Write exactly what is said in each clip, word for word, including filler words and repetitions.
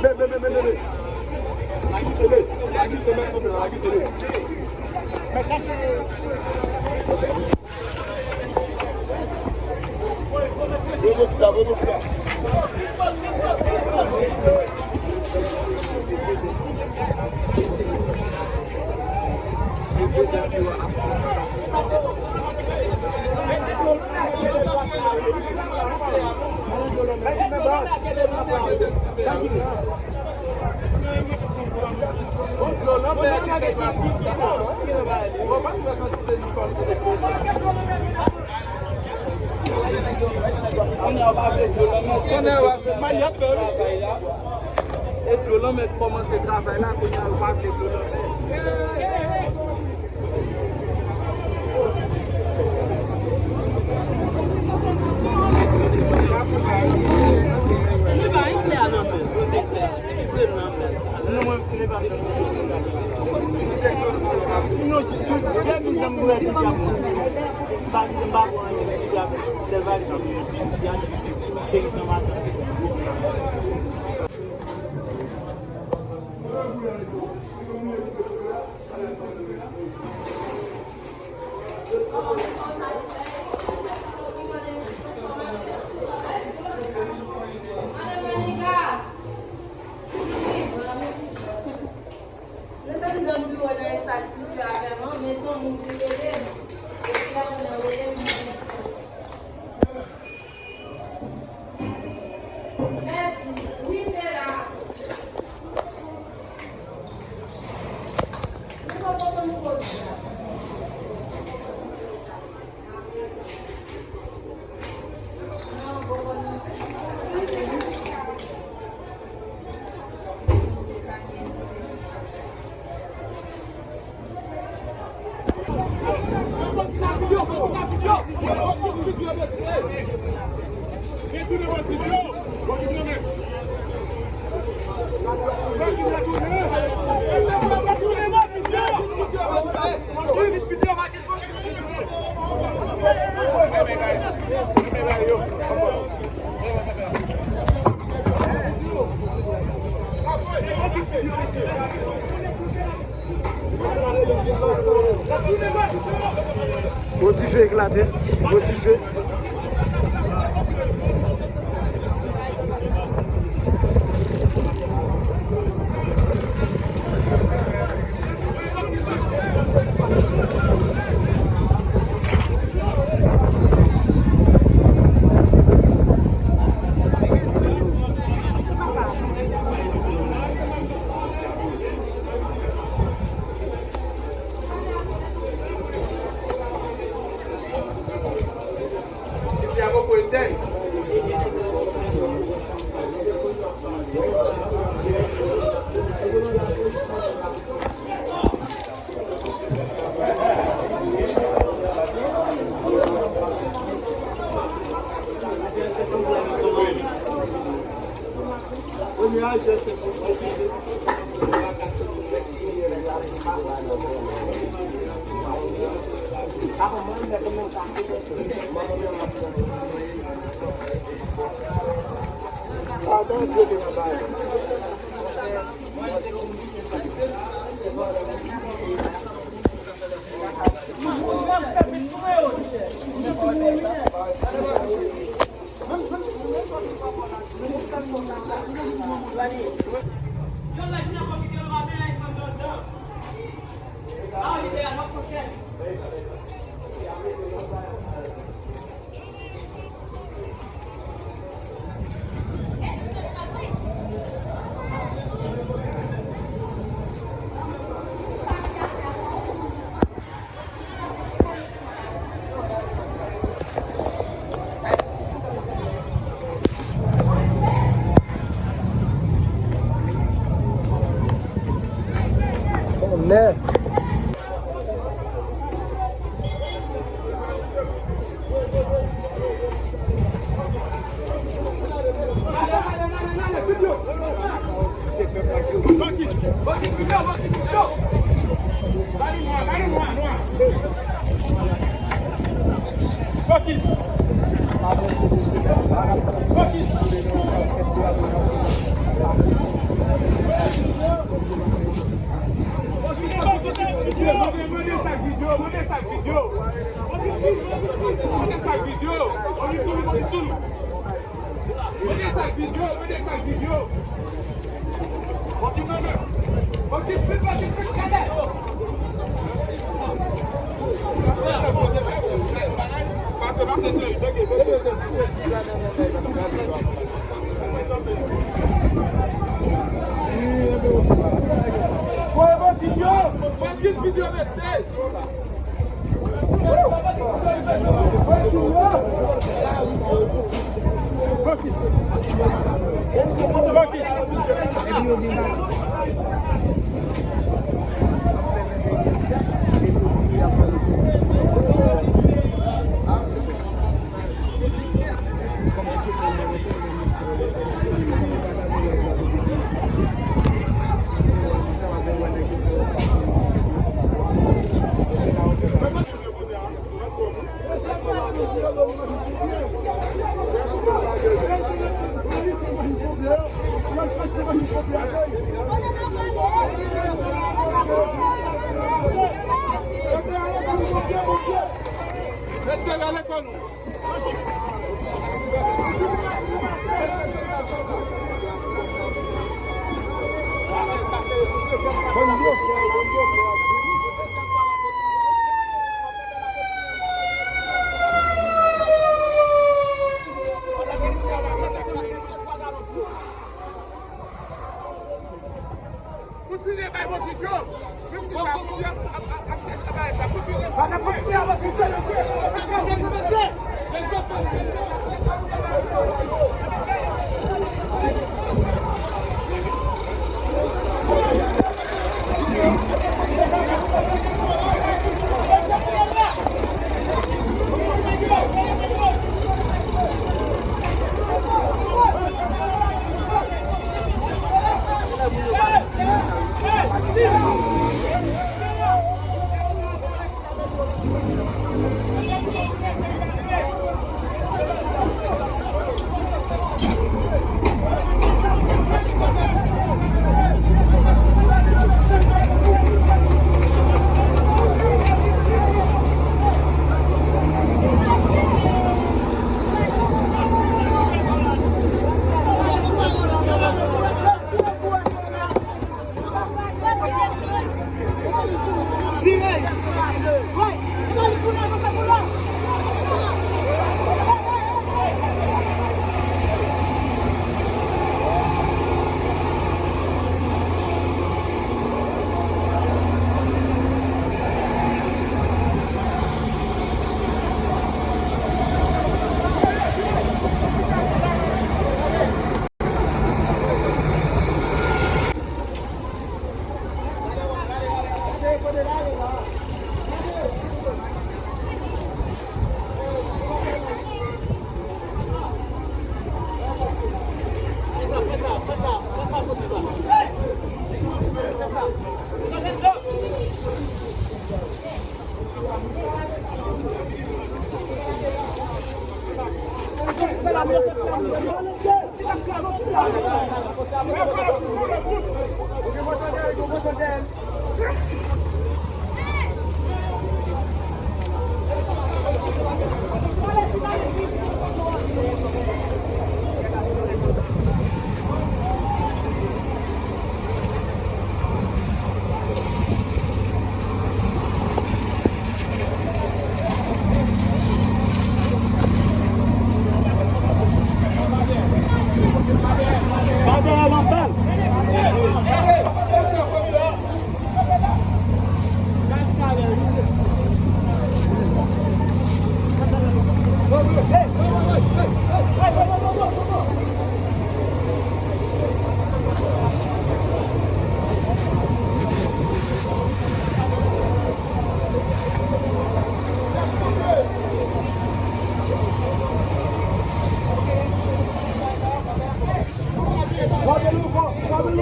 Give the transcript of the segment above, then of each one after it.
Men, men, men, men, men, men. Lagise, men. Lagise, men, kanpe la, lagise, men. Men chache. Voye moun ki la, voye moun ki la. Kounye a w pa vle dlo lanmè, kounye a w ap travay la. E dlo lanmè kòmanse travay la, kounye a w pa vle dlo lanmè. Li pa yon klè a nan men, kote klè a? Li klè nan men. Non, mwen, klè pa nan men. Non, sèl mizè m pou di, m pa di, m pa pran anyen, sèl bagay sa m di, peyi san maten. Gwo dife eklate. Gwo dife. Bonè. Voye bandido! Bandido, mesye! Mesye, rale kò nou. Kontinye bay Bondye djo. Menm si sa moun yo ap, ap, ap chèche bagay sa, kontinye. Kontinye bay Bondye djo, mesye.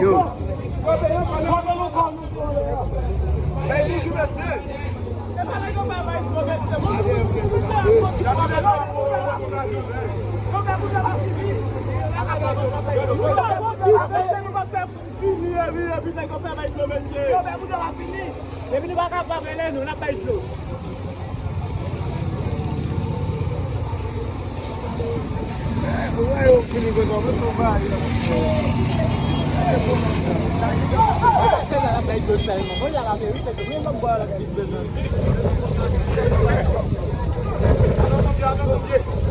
Yo. Fini, epi, epi, nèg yo fè bay dlo, mesye. Yo fè pou dlo pa fini. Epi nou pa kapab rele nou, n ap bay dlo. Ou wè yo fini, gwo dlo, mwen tou bay. Se la n ap bay dlo sèlman. Mwen la la verite, se mwen lòt bò la ki bezwen. Atann, atann, atann.